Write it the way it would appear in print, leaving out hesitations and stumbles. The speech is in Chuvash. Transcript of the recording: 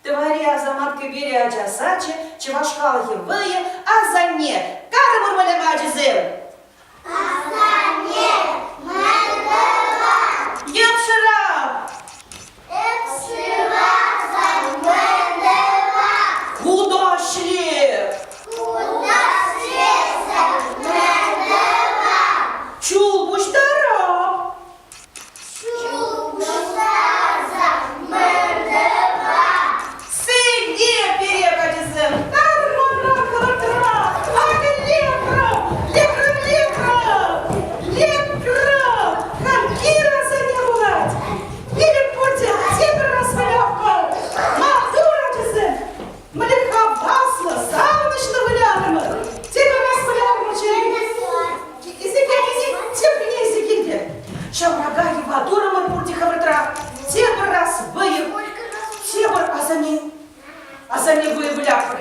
Тӑвайри Асамат кӗперӗ ача сачӗ, чӑваш халӑхӗ вӑйӗ, асанне, карӑмӑр выляма ачасем! Асанне, мӗн тӑван? Йӑпшӑра! Эп шывасан мӗн тӑван? Хутаҫле! Хутаҫлесен мӗн тӑван? Чул пуҫтарап! Чул пуҫтарсан мӗн тӑван? Сӗне пире, ачасем, тармана хӑвӑртрах! Акӑ лекрӗм! Лекрӗм, лекрӗм! Лекрӗм! Халь Кира сӗне пулать! Пирӗн пурте тепӗр раз вылятпӑр! Маттур, ачасем! Мӗнле хаваслӑ, савӑнӑҫлӑ вылярӑмӑр! Тепӗр раз вылярӑмӑр чӗре! Теприне илсе килтӗр. Ҫаврака йӑва турӑмӑр пурте хӑвӑртрах. Тепӗр раз вӑйӑ, тепӗр асанне. Асанне вӑйӑ вылятпӑр.